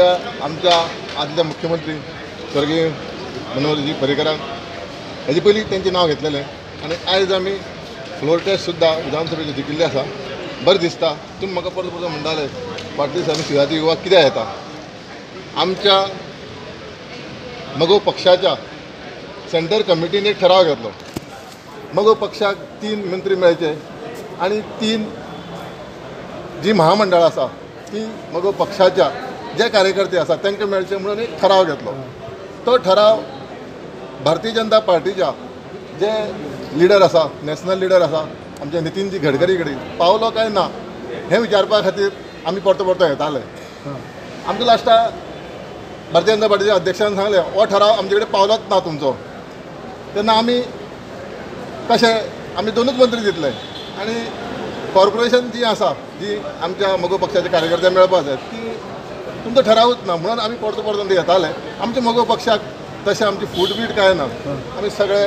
आमच्या आदल्या मुख्यमंत्री स्वर्गीय मनोहरजी पर्रीकरांक हेजे पयलीं तेंचें नांव घेतलेलें आनी आयज आमी फ्लोर टेस्ट सुद्दां विधानसभेचे जिखिल्ले आसा. बरें दिसता. तुमी म्हाका परत परत म्हणटाले फाटल्या दिसांनी शिवरात्री युवा कित्याक येता. आमच्या मगो पक्षाच्या सेंटर कमिटीन एक ठराव घेतलो. मगो पक्षाक 3 मंत्री मेळचे आनी 3 जी महामंडळां आसा ती मगो पक्षाच्या जे कार्यकर्ते आसा तांकां मेळचे म्हणून एक ठराव घेतलो. तो ठराव भारतीय जनता पार्टीच्या जे लिडर आसा, नॅशनल लिडर आसा आमचे नितीनजी गडकरी कडेन पावलो काय ना हें विचारपा खातीर आमी परतो परतो येताले. आमकां लास्टाक भारतीय जनता पार्टीच्या अध्यक्षान सांगलें हो ठराव आमचे कडेन पावलोच ना तुमचो. तेन्ना आमी कशें आमी 2च मंत्री दितले आनी कॉर्पोरेशन जी आसा जी आमच्या मगो पक्षाचे कार्यकर्ते मेळपा जाय ती तुमचो ठरावूच ना म्हणून आमी परतो परतो येताले. आमच्या मगो पक्षाक तशें आमची फूट बीट कांय ना. आमी सगळे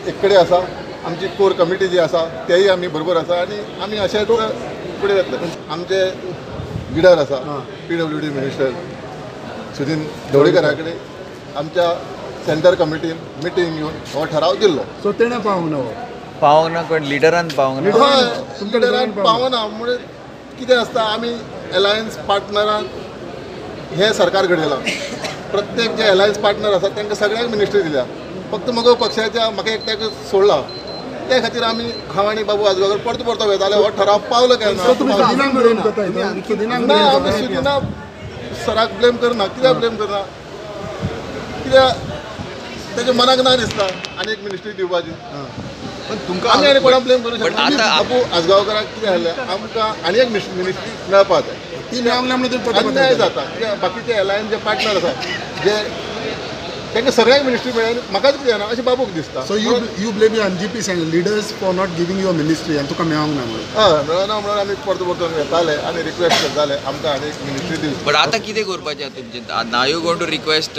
एक कडेन आसा. आमची कोर कमिटी जी आसा तेय आमी बरोबर आसा आनी आमी अशेंच फुडें वतले. आमचे लिडर आसा PWD minister Sudin ढवळीकरा कडेन आमच्या सेंटर कमिटीन मिटींग घेवन हो ठराव दिल्लो. सो तेणें पावंक ना, पावंक ना कोण लिडरान पावंक ना. हय, लिडरान पावना म्हणजे कितें आसता आमी एलायन्स पार्टनरान हें सरकार घडयलां. प्रत्येक जे एलायन्स पार्टनर आसा तांकां सगळ्यांक मिनिस्ट्री दिल्या. फक्त मगो पक्षाच्या म्हाका एकट्याक सोडला. त्या खातीर आमी हांव आनी बाबू आजगांवकर परतो परतो वयताले हो ठराव पावलो काय ना. ना, आमी सुदिना सराक ब्लेम करना. कित्याक ब्लेम करना? कित्याक तेच्या मनाक ना दिसता आनी एक मिनिस्ट्री दिवपाची. पण तुमकां आमी आनी कोणाक ब्लेम करूं शकना. बाबू आजगांवकराक कितें जालें आमकां आनी एक मिनिस्ट्री मेळपा जाय. ती मेळना म्हणून अन्याय जाता. कित्याक बाकीचे एलायन्स जे पार्टनर आसा जे तांकां सगळ्यांक मिनिस्ट्री मेळ्ळी म्हाकाच कितें जायना अशें बाबूक दिसता. So you blame your MGP leaders for not giving your ministry आनी तुका मेळोंक ना म्हणून. हय, मेळना म्हणून आमी परतो परतो येताले आनी रिक्वेस्ट करताले आमकां आनी एक मिनिस्ट्री दिवची. बट आतां कितें करपाचें तुमचें? Now you going to request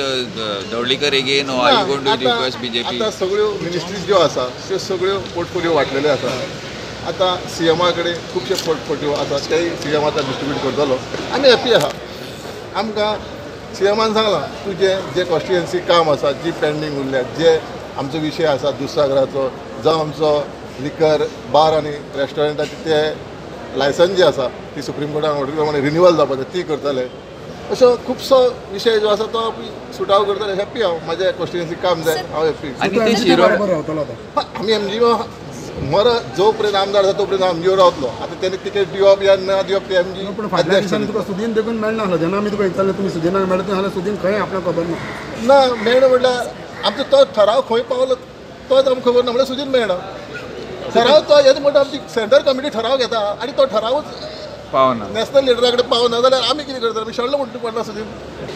Dhavalikar again or are you going to request BJP? आतां सगळ्यो मिनिस्ट्रीज ज्यो आसा त्यो सगळ्यो पोर्टफोलियो वांटलेल्यो आसा. आतां सीएमा कडेन खुबशे पोर्टफोलियो आसा तेय सीएम आतां डिस्ट्रिब्यूट करतलो. आमी हॅप्पी आसा. आमकां सीएमान सांगलां तुजें जे कॉन्स्टिट्युएन्सी काम आसा जी पेंडींग उरल्या जे आमचो विशय आसा दुधसागराचो जावं आमचो लिकर बार आनी रेस्टॉरंटाचे ते लायसन्स जे आसा ती सुप्रीम कोर्टान ऑर्डर प्रमाणे रिन्युअल जावपाचें ती करतले. अशो खुबसो विशय जो आसा तो सुटाव करतले. हॅप्पी हांव म्हाजें कॉन्स्टिट्युएन्सी काम जाय हांव हॅप्पी. आमी एमजीओ मर जो पर्यंत आमदार आसा तो पर्यंत एमजीओ रावतलो. आतां तेणी तिकेट दिवप या ना दिवप ते एमजी. पूण फाटल्या दिसांनी तुका सुदीन देखून मेळना आसलो. जेन्ना आमी तुका विचारलें तुमी सुदिनाक मेळटा जाल्यार सुदीन खंय आपणाक खबर ना. ना मेळना म्हणल्यार आमचो तो ठराव खंय पावलो तोच आमकां खबर ना. म्हणल्यार सुदीन मेळना ठराव तो हेच म्हणटा आमची सेंटर कमिटी ठराव घेता आनी तो ठरावूच पावना नॅशनल लिडरा कडेन पावना जाल्यार आमी कितें करतले? आमी शेणलो म्हणटा पडना सुदीन.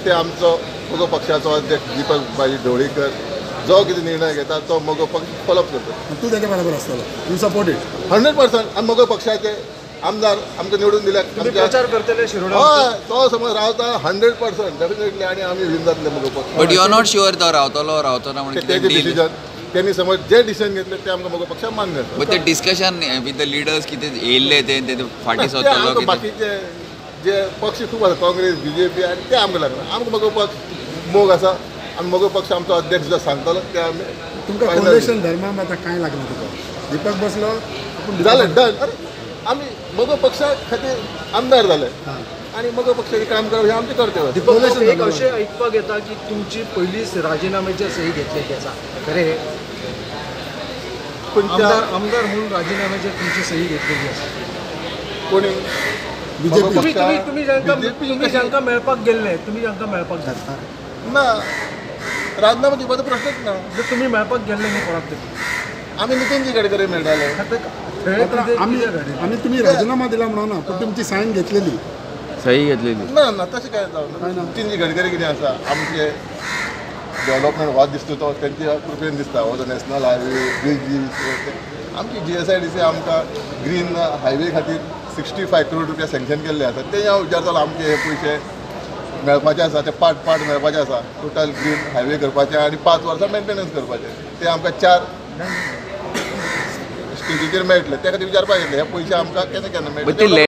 ते आमचो मगो पक्षाचो अध्यक्ष दीपक भाई ढवळीकर जो कितें निर्णय घेता तो मगो पक्ष फॉलोअप करता. तूं तेच्या बरोबर आसतलो, you support it 100%. आनी मगो पक्षाचे आमदार आमकां निवडून दिले प्रचार करतले शिरोडा. हय, तो समज रावता 100% डेफिनेटली आनी आमी विन जातले मगो पक्ष. But you are not sure तो रावतलो रावचो ना म्हणून तेजें डिसिजन तेणी समज जे डिसिजन घेतले ते आमकां मगो पक्षाक मान्य आसा. बट ते डिस्कशन विथ the leaders कितें येयल्ले ते फाटीं सरतलो? बाकीचे जे पक्ष खूब आसा काँग्रेस बीजेपी आनी ते आमकां लागना. आमकां मगो पक्ष मोग आसा आनी मगो पक्ष आमचो अध्यक्ष जो सांगतलो ते आमी. तुमकां कोलेशन धर्मा आतां कांय लागना तुका? दीपक बसलो जालें डन. अरे आमी मगो पक्षा खातीर आमदार जाले आनी मगो पक्षाचें काम करप हें आमचें कर्तव्य. दीपक, एक अशें आयकपाक येता की तुमची पयलींच राजिनाम्याची सही घेतलेली आसा. खरें? आमदार आमदार म्हणून राजिनाम्याची तुमची सही घेतलेली आसा कोणी? तुम्ही तुम्ही जांकां मेळपाक गेल्ले, तुमी जांकां मेळपाक गेल्ले ना राजीनामो दिवपाचो प्रश्नच ना. तुमी मेळपाक गेल्ले न्ही कोणाक तरी? आमी नितीनजी गडकरी मेळटाले. आमी तुमी राजीनामा दिला म्हणून ना, पूण तुमची सायन घेतलेली, सही घेतलेली ना. ना तशें कांय जावं ना. नितीनजी गडकरी कितें आसा आमचे डेवलपमेंट हो दिसता तो तेंच्या कृपेन दिसता. हो जो नॅशनल हायवे ब्रिजीस आमची GSIDC आमकां ग्रीन हायवे खातीर 65 करोड रुपया सँक्शन केल्ले आसा. ते हांव विचारतालो आमचे हे पयशे मेळपाचे आसा ते पार्ट पार्ट मेळपाचे आसा. टोटल ग्रीन हायवे करपाचे आनी 5 वर्सां मेंटेनन्स करपाचे. ते आमकां 4 स्टेजीचेर मेळटले. त्या खातीर विचारपाक येतले हे पयशे आमकां केन्ना केन्ना मेळटले.